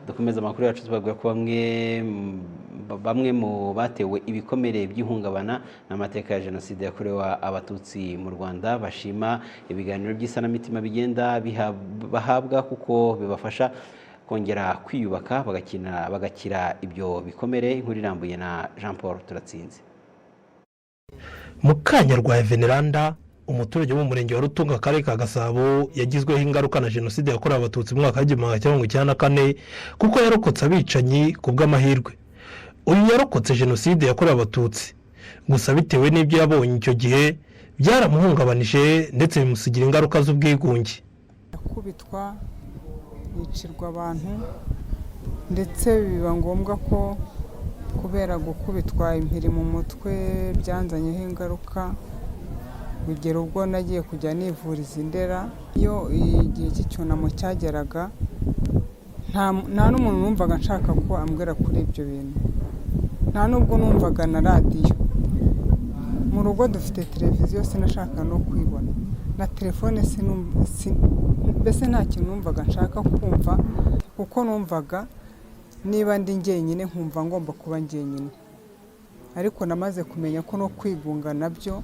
Dukomeza amakuru yacu tubabwira ko bamwe mu batewe ibikomere by'ihungabana n'amateka ya Jenoside yakorewe Abatutsi mu Rwanda bashima ibiganiro by'isanamitima bigenda bahabwa, kuko bibafasha kongera kwiyubaka, bagakina, bagakira ibyo bikomere. Inkuru irambuye na Jean Paul Turatsinze. Mukanyarwaya Veneranda, umuturage wo mu Murenge wa Rutunga, Akarere ka Gasabo, yagizweho ingaruka na Jenoside yakorewe Abatutsi mu mwaka wa 1994, kuko yarokotse abicanyi ku bw'amahirwe. Uyu yarokotse Jenoside yakorewe Abatutsi, gusa bitewe n'ibyo yabonye icyo gihe byaramuhungabanije, ndetse bimusigira ingaruka z'ubwigunge. Yakubitwa, yicirwa abantu, ndetse biba ngombwa ko kubera gukubitwa impiri mu mutwe byanzanyeho ingaruka, kugera ubwo nagiye kujya nivuriza i Ndera. Iyo igihe cy'icyunamo cyageraga, nta n'umuntu numvaga nshaka ko ambwira kuri ibyo bintu, nta n'ubwo numvaga na radiyo. Mu rugo dufite televiziyo, sinashaka no kuyibona, na telefone, mbese nta kintu numvaga nshaka kumva, kuko numvaga niba ndi njyenyine nkumva ngomba kuba njyenyine. Ariko namaze kumenya ko no kwigunga nabyo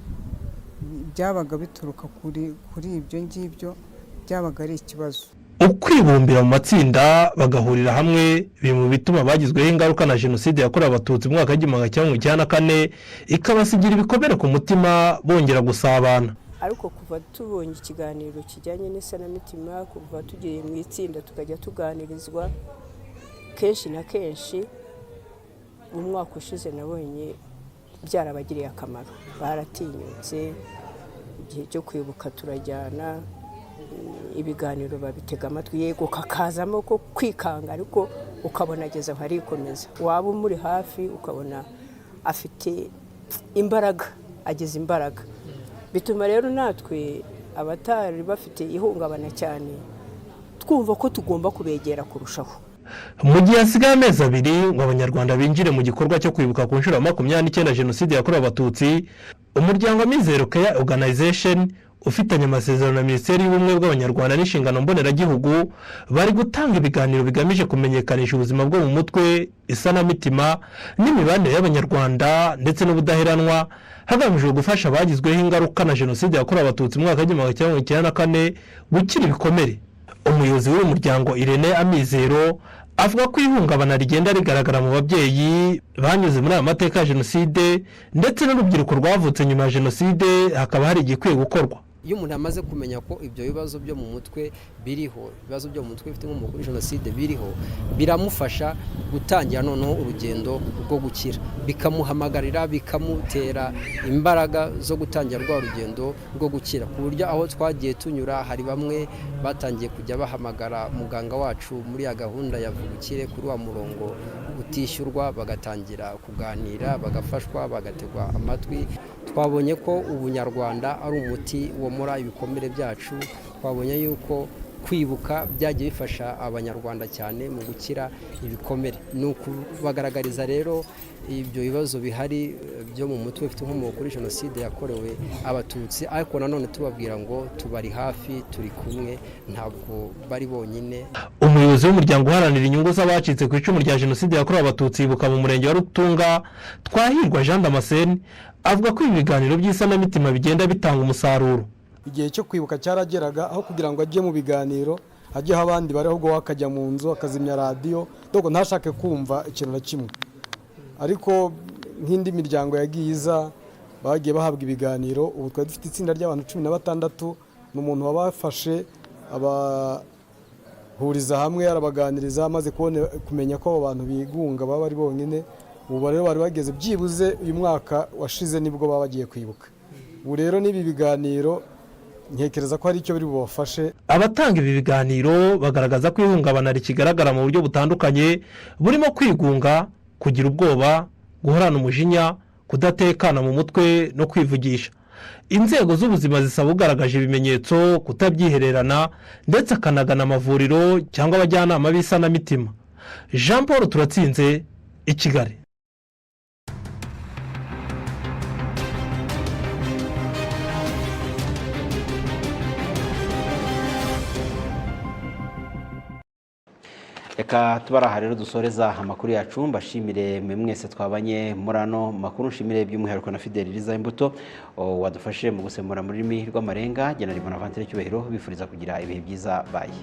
byabaga bituruka kuri ibyo ngibyo, byabaga ari ikibazo. Ukwibumbira mu matsinda bagahurira hamwe biri mu bituma bagizweho ingaruka na Jenoside yakorewe Abatutsi mu mwaka wa 1994, ikabasigira ibikomere ku mutima, bongera gusabana. Ariko kuva tubonye ikiganiro kijyanye n'isanamitima, kuva tugiye mu itsinda tukajya tuganirizwa kenshi na kenshi, mu mwaka ushize nabonye byarabagiriye akamaro. Baratinyutse, igihe cyo kwibuka turajyana, ibiganiro babitega amatwi. Yego, kakazamo ko kwikanga, ariko ukabona ageze aho arikomeza. Waba umuri hafi ukabona afite imbaraga, ageze imbaraga. Bituma rero natwe abatari bafite ihungabana cyane twumva ko tugomba kubegera kurushaho. Mu gihe hasigaye amezi 2 ngo Abanyarwanda binjire mu gikorwa cyo kwibuka ku nshuro ya 29 Jenoside yakorewe Abatutsi, umuryango Mizero Care Organization ufitanye amasezerano na Minisiteri y'Ubumwe bw'Abanyarwanda n'Inshingano Mboneragihugu bari gutanga ibiganiro bigamije kumenyekanisha ubuzima bwo mu mutwe, isanamitima n'imibanire y'Abanyarwanda ndetse n'ubudaheranwa, hagamijwe gufasha abagizweho ingaruka na Jenoside yakorewe Abatutsi mu mwaka wa 1994 gukira ibikomere. Umuyobozi w'uyu muryango, Irene Amizero, avuga ko ihungabana rigenda rigaragara mu babyeyi banyuze muri aya mateka ya Jenoside ndetse n'urubyiruko rwavutse nyuma ya Jenoside, hakaba hari igikwiye gukorwa. Iyo umuntu amaze kumenya ko ibyo bibazo byo mu mutwe biriho, ibibazo byo mu mutwe bifite inkomoko kuri Jenoside biriho, biramufasha gutangira noneho urugendo rwo gukira, bikamuhamagarira, bikamutera imbaraga zo gutangira rwa rugendo rwo gukira, ku buryo aho twagiye tunyura hari bamwe batangiye kujya bahamagara muganga wacu muri ya gahunda ya Vugukire kuri wa murongo utishyurwa, bagatangira kuganira, bagafashwa, bagategwa amatwi. Twabonye ko ubunyarwanda ari umuti womora ibikomere byacu. Twabonye yuko kwibuka byagiye bifasha Abanyarwanda cyane mu gukira ibikomere. Ni ukubagaragariza rero ibyo bibazo bihari byo mu mutwe bifite inkomoko kuri Jenoside yakorewe Abatutsi, ariko nanone tubabwira ngo tubari hafi, turi kumwe, ntabwo bari bonyine. Umuyobozi w'umuryango uharanira inyungu z'abacitse ku icumu rya Jenoside yakorewe Abatutsi ibuka mu Murenge wa Rutunga, Twahirwa Jean Damascene, avuga ko ibi biganiro by'isanamitima bigenda bitanga umusaruro. Igihe cyo kwibuka cyarageraga, aho kugira ngo ajye mu biganiro, ajye aho abandi bari, ahubwo we akajya mu nzu, akazimya radiyo, dore ntashake kumva ikintu na kimwe. Ariko nk'indi miryango yagiye iza, bagiye bahabwa ibiganiro. Ubu twari dufite itsinda ry'abantu 16. Ni umuntu wabafashe, abahuriza hamwe, arabaganiriza, amaze kumenya ko abo bantu bigunga, baba bari bonyine. Ubu rero bari bageze byibuze, uyu mwaka washize nibwo baba bagiye kwibuka. Ubu rero n'ibi biganiro ntekereza ko hari icyo biri bubafashe. Abatanga ibi biganiro bagaragaza ko ihungabana rikigaragara mu buryo butandukanye, burimo kwigunga, kugira ubwoba, guhorana umujinya, kudatekana mu mutwe no kwivugisha. Inzego z'ubuzima zisaba ugaragaje ibimenyetso kutabyihererana, ndetse akanagana amavuriro cyangwa abajyanama b'isanamitima. Jean Paul Turatsinze, i Kigali. Reka tubari aha rero dusoreza amakuru yacu. Mbashimire mwe mwese twabanye muri ano makuru, nshimire by'umwihariko na Fidel Liza Imbuto wadufashije mu gusemura mu rurimi rw'amarenga. Jye na Bonaventure Cyubahiro bifuriza kugira ibihe byiza. Bayi.